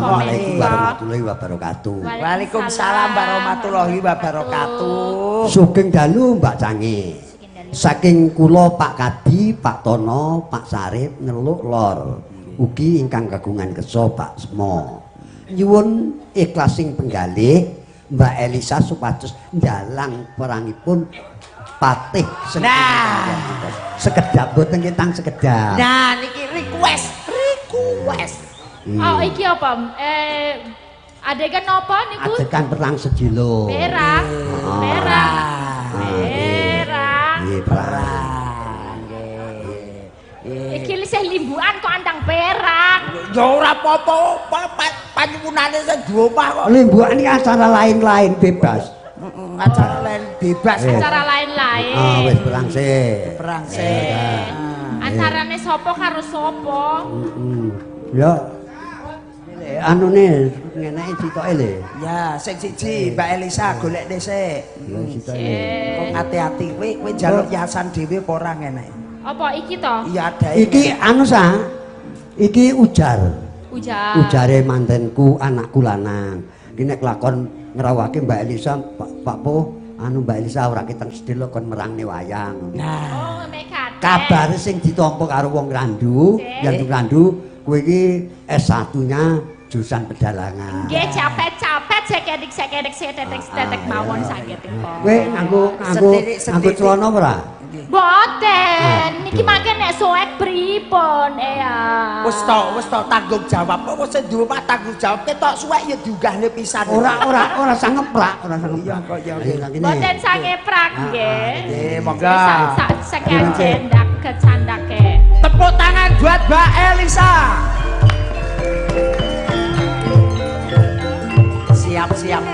Assalamualaikum warahmatullahi wabarakatuh. Waalaikumsalam warahmatullahi wabarakatuh. Sugeng dalu Mbak Cange. Saking kula Pak Kadi, Pak Tono, Pak Sarip ngeluk lor. Ugi ingkang kagungan kersa Pak Smo. Nyuwun ikhlasing penggalih Mbak Elisa supados ndalang perangipun patih. Nah. Sekedap boten ketang sekedap. Nah niki request, request. Oh iki apa? Adegan apa niku? Adegan perang sedilo. Perang. Oh. Perang. Ah, Perang. Nggih, perang. Nggih. Iki lisih limbukan kok andang perang. Ya ora apa-apa, panyuwunane sing diomah kok. Limbukan iki acara lain-lain bebas. Heeh, acara lain bebas. Acara lain-lain. Ah, wis perang sih. Perang sih. Antarane sapa karo sapa? Heeh. Ya. Anune ngeneki sitoke lho. Ya, sing siji Mbak Elisa golek dhisik. Ya sitoke. Kok ati-ati kowe kowe njaluk yasan dhewe apa ora ngene? Apa iki to? Iya ada. Iki anu sa. Iki ujar. Ujar. Ujare mantenku anakku lanang. Iki nek lakon ngrawake Mbak Elisa Pak Po anu Mbak Elisa ora keteng sedelo kon merangne wayang. Nah, Oh, mekaten. Kabare sing ditampa karo wong Randu, yang Randu kowe iki S1-nya jurusan pedalangan. Nggih, capek-capek sekedik-sekedik setetek-setetek mawon saged kok. Kowe nganggo nganggo nganggo celana ora? Mboten, niki mangke nek soek pripun ya. Wis to tanggung jawab. Kok wis duwe omah tanggung jawab ketok suwek ya diunggahne pisan. Ora ora ora sangeprak, ora sangeprak. Iya kok ya. Mboten sangeprak nggih. Nggih, monggo. Sak sekendak kecandake. Tepuk tangan buat Mbak Elisa. Siap-siap.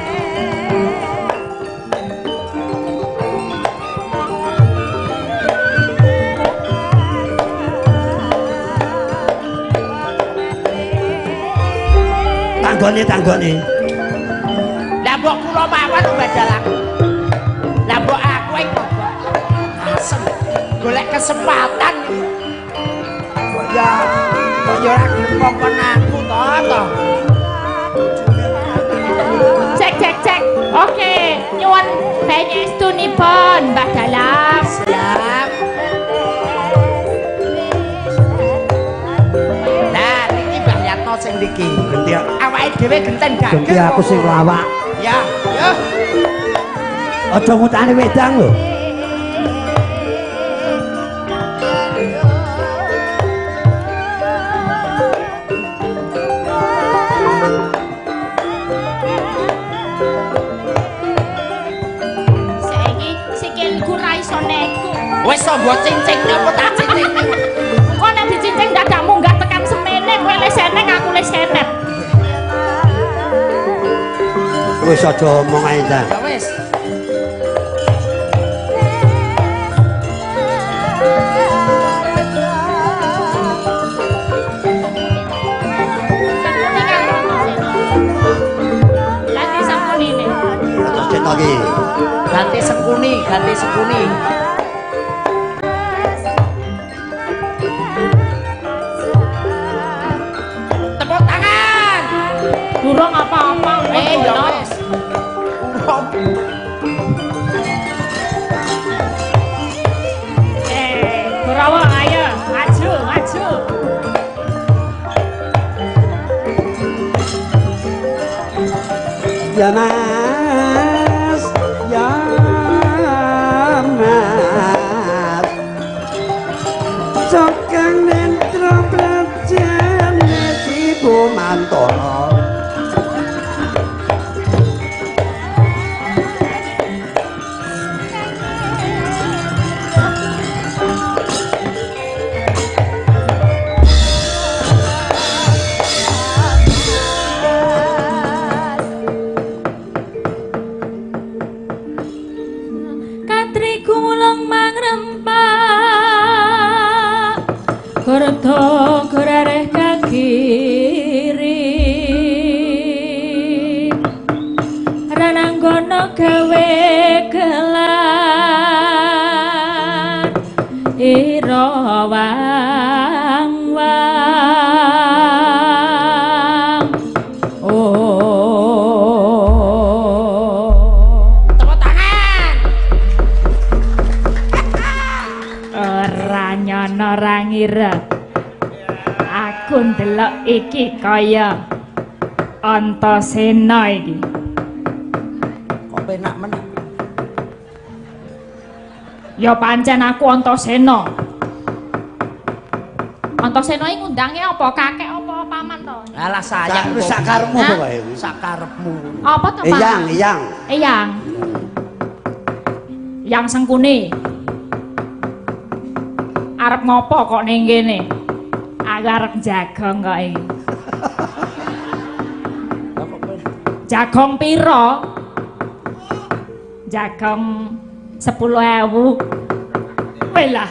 Tanggone tanggone. Lah mbok kula mawon Mbak Dalang. Lah mbok aku iki asem golek kesempatan. Kok ya ora gelem ngongkon aku to to. Cek cek cek. Oke, nyuwun pangestunipun Mbah Dalang. Siap. Nah, niki Mbah Yatno sing niki. Genti awake dhewe genten daging. Genti aku sing lawak. Ya, ya. Aja ngutane wedang lho. Saiki sikilku ra iso neku. Wis to mbok cincing apa tak cincing. Engko nek dicincing dadak munggah tekan semene kowe les seneng aku les senet. Wis aja omong ae ta. Ya wis. Sangkuni karo Ganti sangkunine. Terus cetok iki. Ganti sengkuni, ganti sengkuni. Tepuk tangan. Durung apa-apa. Ya wis. Urung. Kurawa ayo, maju, maju. Ya Mas, ya Mas. Sokang nentro prajane Ibu Mantoro. Katri gulung mangrempak Gordo gorareh kagiri Rananggono gawe gelar Ira wang wang. ngira aku ndelok iki kaya Antasena iki. Kok penak men? Ya pancen aku Antasena. Antasena iki ngundange apa kakek apa paman to? Alah sayang Wis sak karepmu pokoke. Sak karepmu. Apa to, Pak? Eyang, eyang. Eyang. Yang Sengkuni. Arep ngopo kok ning kene? Aku arep jagong kok iki. Jagong piro? Jagong 10.000. Welah.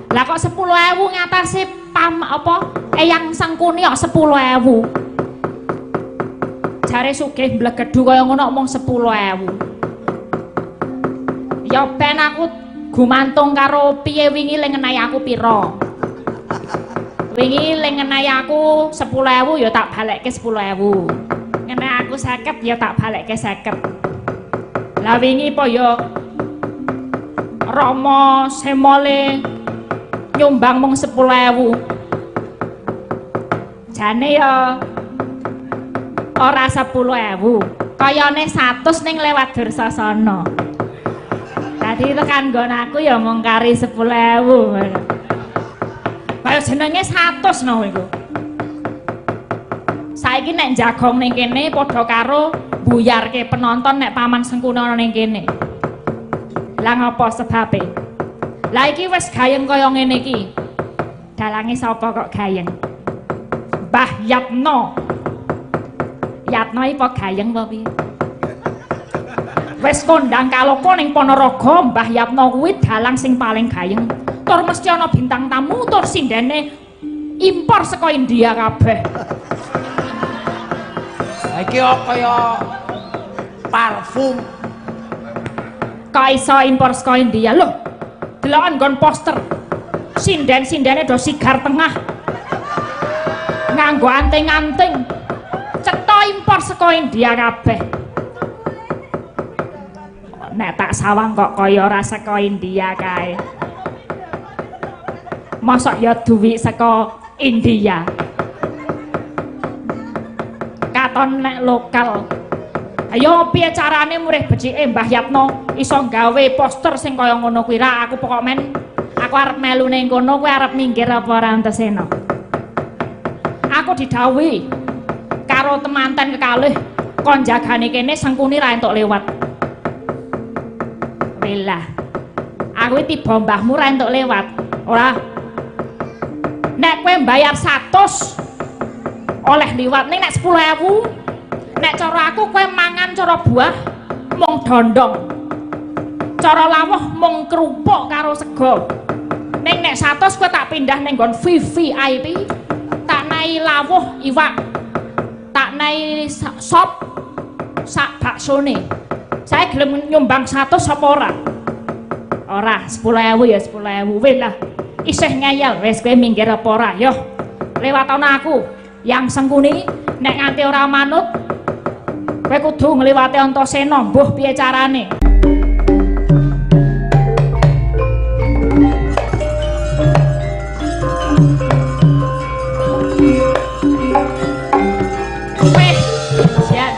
Lah kok 10.000 ngatasi pam apa Eyang Sengkuni kok 10.000. Jare sugih mblegedu kaya ngono mung 10.000. Ya ben aku gumantung karo piye wingi le ngenai aku pira. Wingi le ngenai aku 10.000 ya tak balekke 10.000. Ngenai aku 50 ya tak balekke 50. Lah wingi po ya Rama Semole nyumbang mung 10.000. Jane ya ora 10.000. Kayane 100 ning lewat Dursasana. Dadi tekan nggon aku ya mung kari 10.000. Kaya jenenge 100 no iku. Saiki nek jagong ning kene padha karo buyarke penonton nek Paman Sengkuni ana ning kene. Lah ngopo sebabe? Lah iki wis gayeng kaya ngene iki. Dalange sapa kok gayeng? Mbah Yatno. Yatno iki apa gayeng apa piye? Wis kondang kaloka ning Ponorogo, Mbah Yatno kuwi dalang sing paling gayeng. Tur mesti ana bintang tamu, tur sindene impor saka India kabeh. Lah iki kaya parfum. Kok iso impor saka India? Loh, deloken nggon poster. Sinden-sindene do sigar tengah. Nganggo anting-anting. Cetha impor saka India kabeh. Nek tak sawang kok kaya ora saka India kae. Mosok ya duwi saka India. Katon nek lokal. Ayo piye carane murih becike Mbah Yatno iso gawe poster sing kaya ngono kuwi ra aku pokok men aku arep melu ning kono kowe arep minggir apa ora Antasena. Aku didhawuhi karo temanten kekalih kon jagane kene Sengkuni ra entuk lewat. Welah. Aku iki tiba mbahmu ra entuk lewat. Ora. Nek kowe mbayar 100 oleh liwat ning nek 10.000 nek cara aku kowe mangan cara buah mung dondong. Cara lawuh mung kerupuk karo sego. Ning nek 100 kowe tak pindah ning nggon VVIP, tak nai lawuh iwak, tak nai sop sak baksone. Saya gelem nyumbang 100 apa ora? Ora, 10.000 ya 10.000. Wis lah. Isih ngeyel, wis kowe minggir apa ora? Yo, lewat ana aku. Yang Sengkuni nek nganti ora manut kowe kudu ngliwati Antasena, mbuh piye carane. Weh, jan.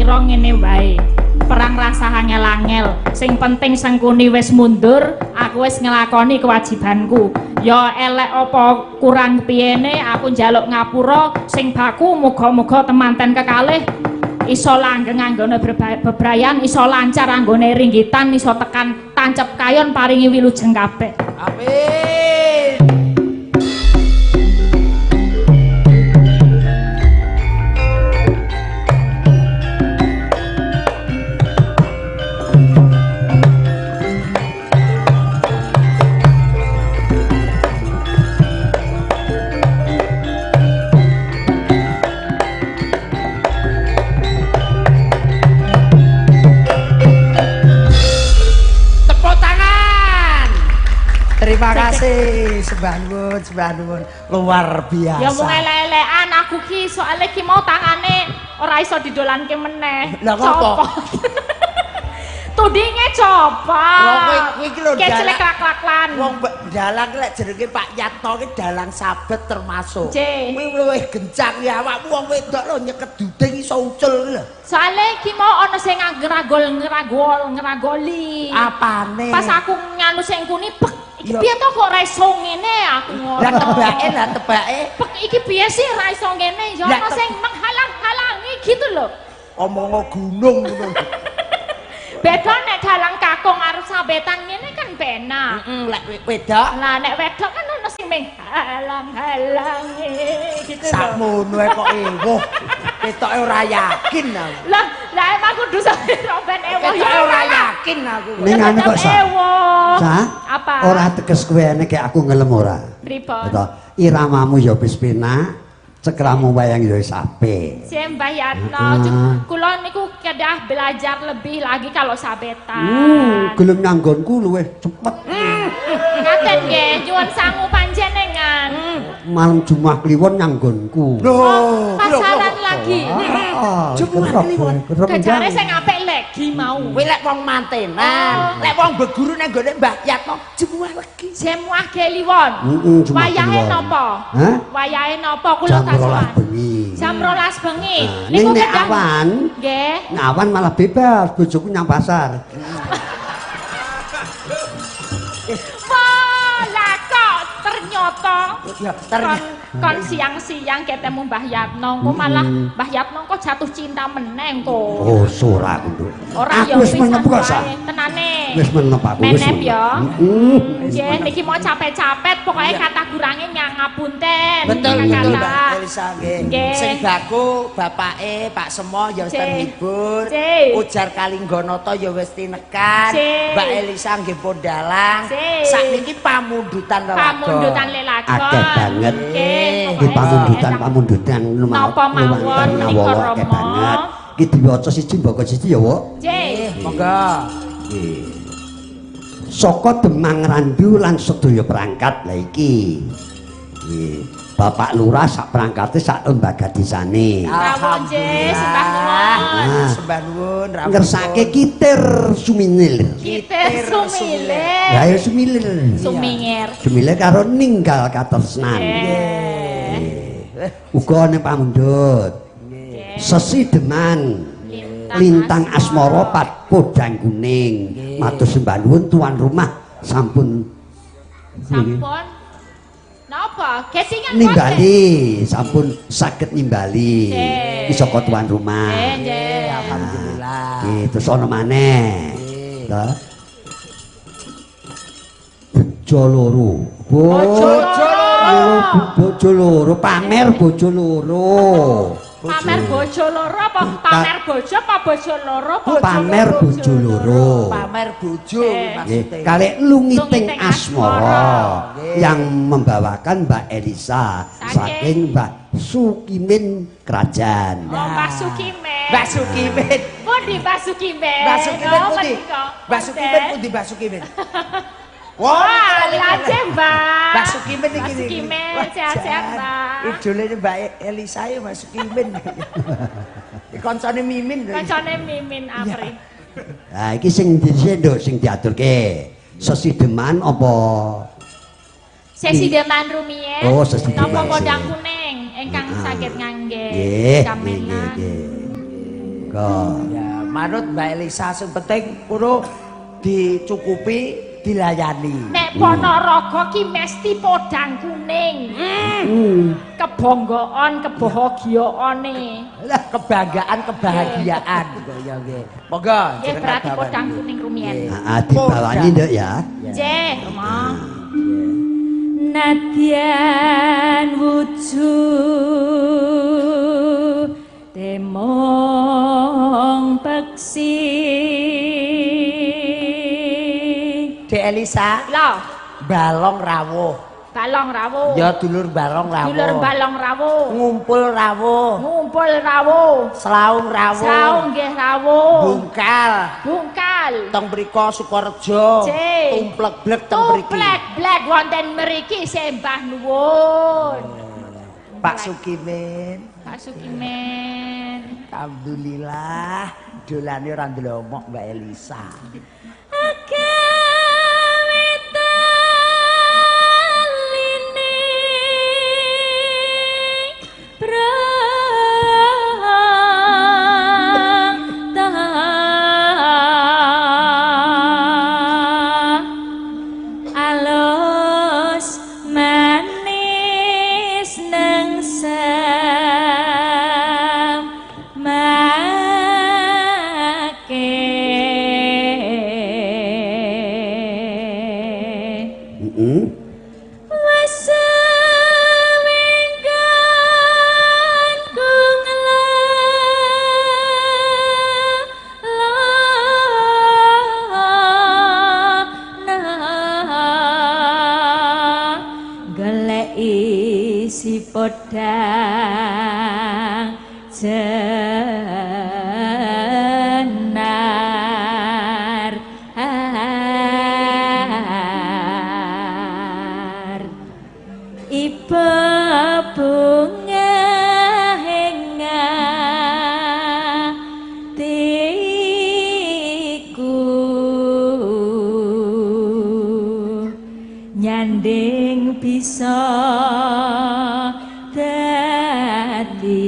kira ngene wae. Perang rasah angel-angel. Sing penting Sengkuni wis mundur, aku wis nglakoni kewajibanku. Ya elek apa kurang piyene aku njaluk ngapura sing baku muga-muga temanten kekalih iso langgeng anggone bebrayan, iso lancar anggone ringgitan, iso tekan tancep kayon paringi wilujeng kabeh. Amin. Terima kasih, sembah nuwun, sembah nuwun. Luar biasa. Ya mung elek-elekan aku ki soalnya ki mau tangane ora iso didolanke meneh. Lah ngopo? Tudinge copot. Wong kowe iki lho kecelek lak-laklan. Wong dalang lek jenenge Pak Yatno ki dalang sabet termasuk. Kuwi luwih gencang ya awakmu wong wedok lho nyeket duding iso ucul ki lho. Soale ki mau ana sing ngragol ngragoli. Apane? Pas aku nganu sing kuni pek iki piye to kok ora iso ngene aku ngono. Lah tebake, lah tebake. Pek iki piye sih ora iso ngene ya ana sing menghalang-halangi gitu lho. Omongo gunung ngono. Beda nek dalang kakung arep sabetan ngene kan penak. Heeh, lek wedok. Lah nek wedok kan ono sing menghalang-halangi gitu lho. Sakmono ae kok ewuh. Ketoke ora yakin aku. Lah, lah emang kudu sampe roben ewuh. Ketoke ora yakin aku. Ning anu kok sa. Sa? Apa? Ora teges kowe nek aku ngelem ora. Pripun? Betul. Iramamu ya wis penak. Cekramu wayang ya wis apik. Mbah Yatno, kula niku kedah belajar lebih lagi kalau sabetan. Gelem nyanggonku luwih cepet. Ngaten nggih, nyuwun sangu panjenengan. Malam Jumat Kliwon nyanggonku. Lho, pasaran lagi. Jumat Kliwon. Kejare sing apik legi mau. Kowe lek wong mantenan, lek wong beguru nang nggone Mbah Yatno, Jumat legi. Jemuah Kliwon. Wayahe napa? Wayahe napa kula tak jam 12 bengi. Jam 12 bengi. Niku nek awan, nggih. Nek awan malah bebas, bojoku nyang pasar. Wah, lah kok ternyata ya, kon siang-siang ketemu Mbah Yatno, kok malah Mbah Yatno kok jatuh cinta meneh kok. Oh, ora aku, Nduk. Ora ya wis menep kok, Sa. Tenane. Wis menep aku wis. Menep ya. Nggih, niki mau capek-capek pokoke kata kurange nyang ngapunten. Betul, betul Mbak Elisa nggih. Sing baku bapake Pak Semo ya wis terhibur. Ujar Kalingganata ya wis tinekan. Mbak Elisa nggih pun dalang. Sakniki pamundutan lelagon. Pamundutan lelagon. Akeh banget. Nggih pamundutan-pamundutan napa mawon menika Rama. Iki diwaca siji mbaka siji ya, Wok. Nggih. Monggo. Nggih. Saka Demang Randu lan sedaya perangkat lha iki. Nggih. Bapak Lurah sak perangkate sak lembaga desane. Rawuh nggih, sembah nuwun. Sembah nuwun rawuh. Ngersake kitir suminil. Kitir sumilir. Lah ya sumilir. Sumingir. Sumilir karo ninggal katresnan. Nggih. Uga ana pamundhut. Sesideman Lintang Asmara Pat Podang Kuning. Matur sembah nuwun tuan rumah sampun sampun napa kesingan nimbali sampun saged nimbali iki saka tuan rumah. Nggih, alhamdulillah. Nggih, terus ana maneh. Ta. Bojo loro. Bojo loro, bojo loro, pamer bojo loro. Pamer bojo loro apa pamer bojo apa bojo loro? Pamer bojo loro. Pamer bojo maksudnya. Kalih lungiting asmara yang membawakan Mbak Elisa saking Mbak Sukimin Krajan. Oh, Mbak Sukimin. Mbak Sukimin. Pundi Mbak Sukimin? Mbak Sukimin pundi? Mbak Sukimin pundi Mbak Sukimin? Wah, lajeng Mbak. Mbak Sukimin iki. Mbak Sukimin, sehat-sehat, Mbak. Idolane Mbak Elisa ya Mbak Sukimin. Iki kancane Mimin. Kancane Mimin Apri. Lah iki sing dhisik nduk sing diaturke. Sesideman apa? Sesideman rumiyin. Oh, sesideman. Napa podang kuning ingkang saged ngangge Nggih, jaminan. nggih, nggih. Monggo. Ya, manut Mbak Elisa sing penting kudu dicukupi, dilayani. Nek Ponorogo ki mesti podang kuning. Kebonggoan, kebahagiaane. Lah kebanggaan, kebahagiaan. Ya nggih. Monggo Nggih, berarti podang kuning rumiyin. Heeh, dibawani Nduk ya. Nggih, Rama. Nadyan wujud temong peksi. Dek Elisa, Lho, balong rawuh. Balong rawuh. Ya dulur balong rawuh. Dulur balong rawuh. Ngumpul rawuh. Ngumpul rawuh. Selaung rawuh. Saung nggih rawuh. Bungkal. Bungkal. Teng mriko Sukorejo. Cih. Tumplek-blek teng mriki. Tumplek-blek wonten mriki sembah nuwun. Pak Sukimin. Pak Sukimin. Alhamdulillah dolane ora ndlomok Mbak Elisa. Agawe taline prang ta alus manis nang make. Heeh. Si podang jenar iba bunga atiku nyanding bisa dadi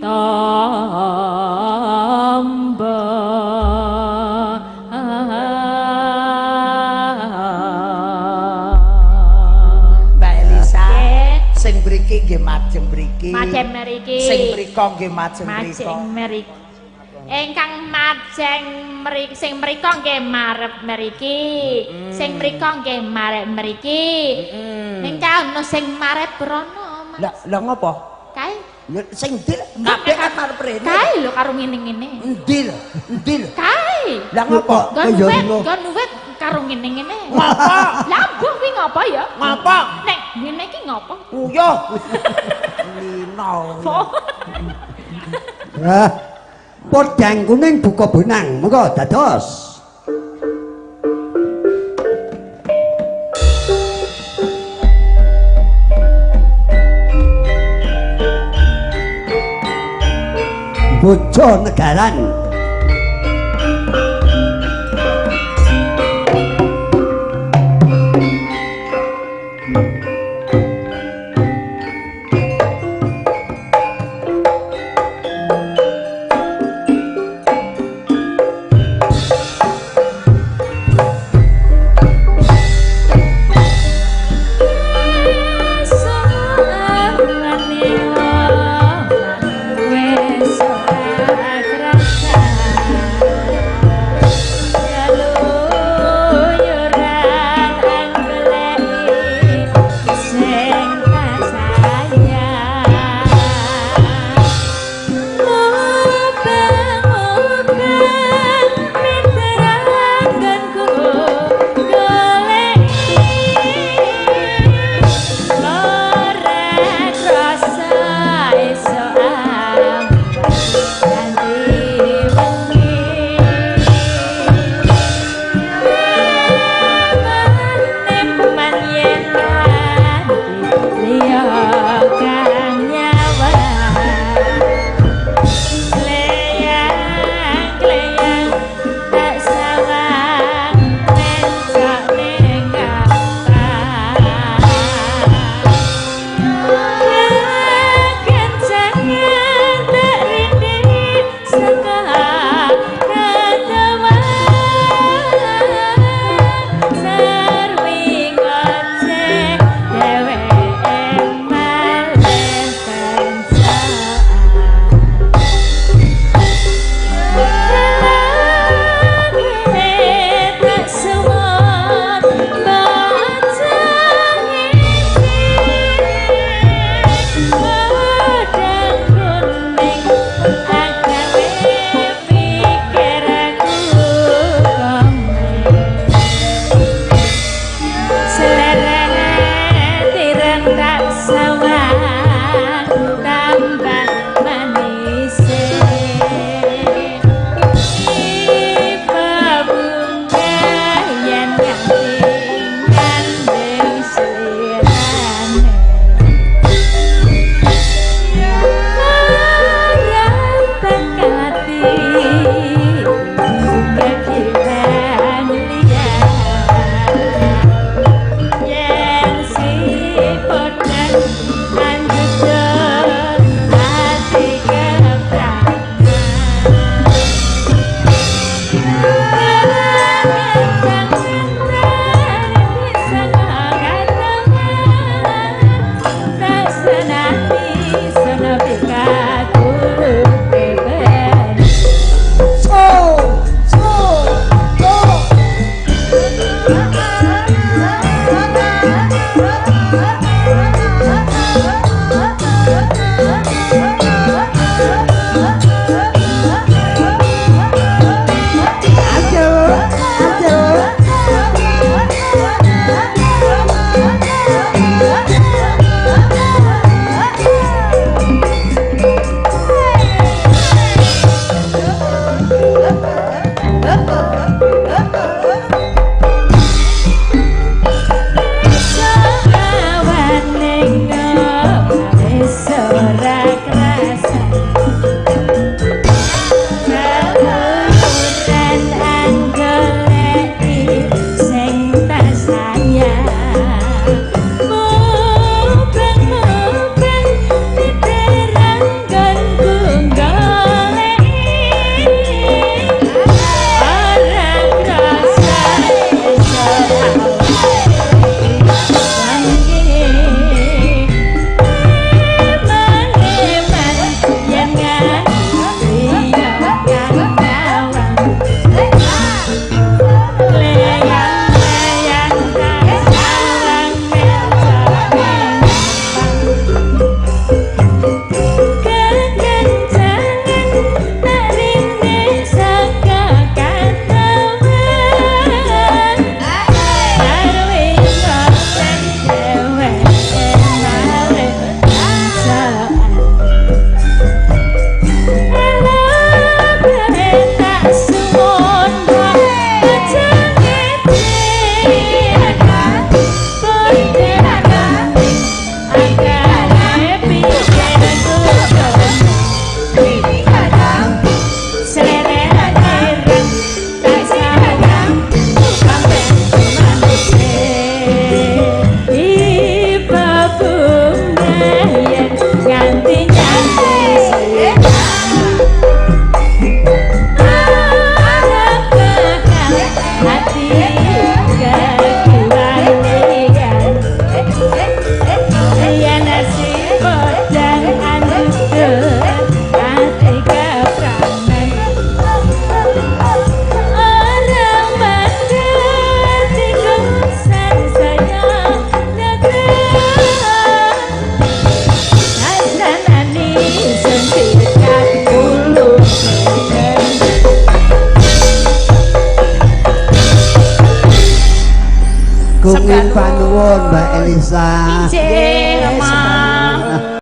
tombo. Mbak Elisa, Nggih. sing mriki nggih majeng mriki. Majeng mriki. Sing mriko nggih majeng mriko. Majeng mriki. Ingkang majeng mriki, sing mriko nggih marep mriki. Sing mriko nggih marep mriki. Ning kae ana sing marep rono, Mas. Lah, lah ngopo? Kae. Ya sing ndi? Kabeh kan marep rene. Kae lho karo ngene-ngene. Endi lho? Endi lho? Kae. Lah ngopo? Nggon Ya wit, lho. nggon wit karo ngene-ngene. Ngopo? Lah mbuh kuwi ngopo ya? Ngopo? Nek ngene iki ngopo? Uyuh. Lino. Oh. Ah. Podang kuning buka bonang. Monggo dados. Bojonegaran. Wes ora kerasa. nuwun, Mbak Elisa. Injih.